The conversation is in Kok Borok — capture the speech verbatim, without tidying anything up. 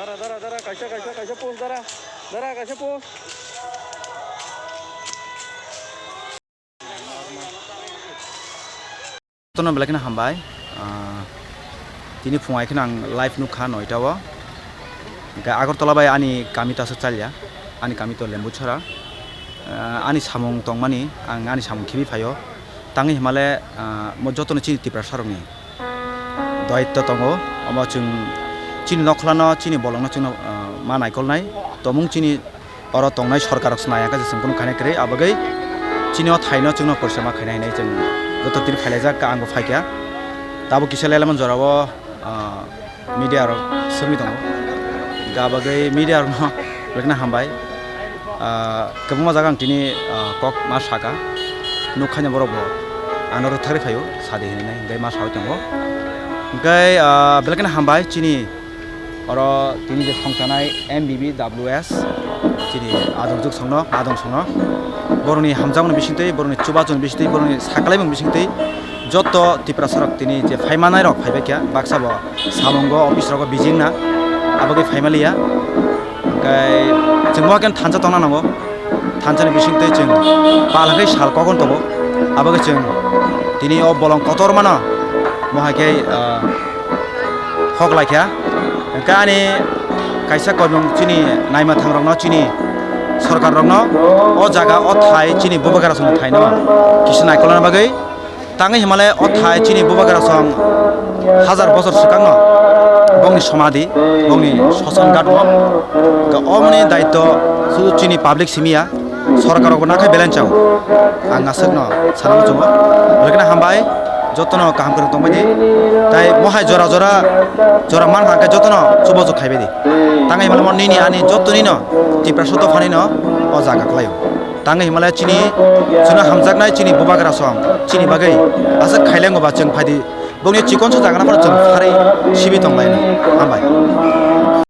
Dara, dara, dara, kaisa, kaisa, kaisa post, dara. Dara, kaisa post. Tono belai kheno hambai. Ah, tini phung ai kheno ang live nukha noita o. Hingke Agartala bai ani kami ta aswk chalya. Ani kami to Lembuchara. Ah, ani samung tongmani, ang ani samung khibi phaio. Tangwi himale, ah, mo jotono chini Tiprasa rokni daitto tongo. Omo chwng chini nokhlano, chini bolongno chwngno, ah, ma naikolnai. Tomung chini oro tongnai sorkar rok se naiya khe chwng bono khaina kwrwi. Abagwi chini o thaino chwngno porisa ma khaina hinwi chwng joto tini phailaijak, ang bo phaikha. Tabuk kisa lailaimani jorao, ah, media rok swngwi tongo. Hingke abagwi media rokno belai kheno hambai. Ah, kwbangma jaga ang tini, ah, kok ma saka. Nukhaino borok bo ano rwktharwi phaio, sadi hinwi nai, hingke ma saui tongo. Hingke, ah, belai kheno hambai chini oro tini je songchanai M B B W S, chini adong juk songno, adong songno. Borokni hamjakmani bisingtwi, borokni chubachuni bisingtwi, borokni sakalaimung bisingtwi, joto Tiprasa rok tini je phaimanai rok phaibai kha, baksa bo samungo, office rogo busy wngna, abagwi phaimaliya. Hingke chwng bo hakhe thansa tongna nango, thansani bisingtwi chwng pal hakhe sal kokon tongo, abagwi chwng tini o bolong kotor mano, mo hakhe, ah, hok laikha. Hingke ani kaisa koimung chini naima thangrokno, chini sorkar rokno o jaga o thai chini bubagra songni thaino kisa naikolna bagwi. Tangwi himale o thai chini bubagra song hajar bosor swkangno bongni somadhi, bongni soson gatmo. Hingke omoni daitto sudu chini public simiya, sorkar rokbo nakhai belai chao. Ang aswkno sana muchungo. Belai kheno hambai, jotono kaham kwrwng tongbaidi. Tai mohai jora jora, jora man hangkhe jotono chubachu khaibaidi. Tangwi himale mo nini ani jotonino Tiprasa dophanino o jaga khlaio. Tangwi himale chini, chwngno hamjaknai chini bubagra song, chini bagwi aswk khailengo ba chwng phaidi. Bongni chikonsa jagana phano chwng pharwi sibi tonglaino. Hambai.